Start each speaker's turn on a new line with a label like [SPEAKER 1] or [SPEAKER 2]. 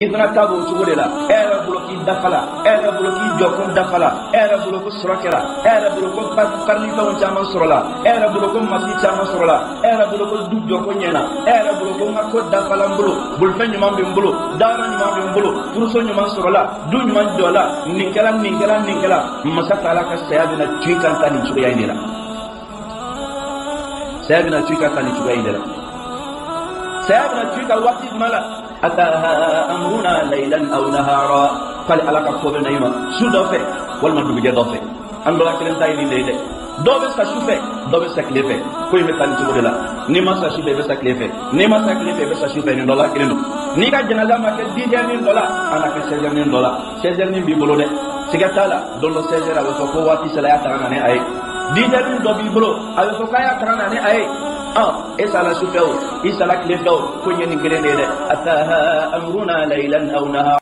[SPEAKER 1] I fana ta b'o cogo de la. E yɛrɛ bolo k'i dafala, e yɛrɛ bolo k'i jɔkun dafala, e yɛrɛ bolo ko sɔrɔ kɛra, e yɛrɛ bolo ko parifɛnw caman sɔrɔla, e yɛrɛ bolo ko masi caman sɔrɔla, e yɛrɛ bolo ko du jɔko ɲɛna, e yɛrɛ bolo ko n ka ko dafala n bolo, bolifɛn ɲuman bɛ n bolo, dayɔrɔ ɲuman bɛ n bolo, furuso ɲuman sɔrɔla, du ɲuman jɔla, nin kɛra, nin kɛra, nin kɛra. Masa taala ka saya bɛna cun i kan ta nin cogoya in de la. Saya bɛna cun i kan ta nin cogoya in de la. Saya bɛna cun i kan waati jumɛn la? Ataha amruna laylan aw nahara. K'ale Ala ka ko bɛ na i ma su dɔ fɛ walima dugujɛ dɔ fɛ. An dɔ la kelen ta ye nin de ye dɛ. Dɔw bɛ sa su fɛ, dɔ bɛ sa tile fɛ. Ko in bɛ taa nin cogo de la. N'i ma sa su fɛ, i bɛ sa tile fɛ. N'i ma sa tile fɛ, i bɛ sa su fɛ. Nin dɔ la kelen don. N'i ka janaza ma kɛ 10 heures ni dɔ la, a na kɛ 16 heures ni dɔ la. 16 heures ni b'i bolo dɛ, siga t'a la. Don dɔ 16 heures, a bɛ fɔ ko waati sera, y'a ta ka na ni a ye. 10 heures ni dɔ b'i bolo, a bɛ fɔ k'a y'a ta ka na ni a ye. E sala su fɛ o, i sala tile fɛ o, ko in ye nin kelen de ye dɛ. Ataha amruna laylan aw nahara.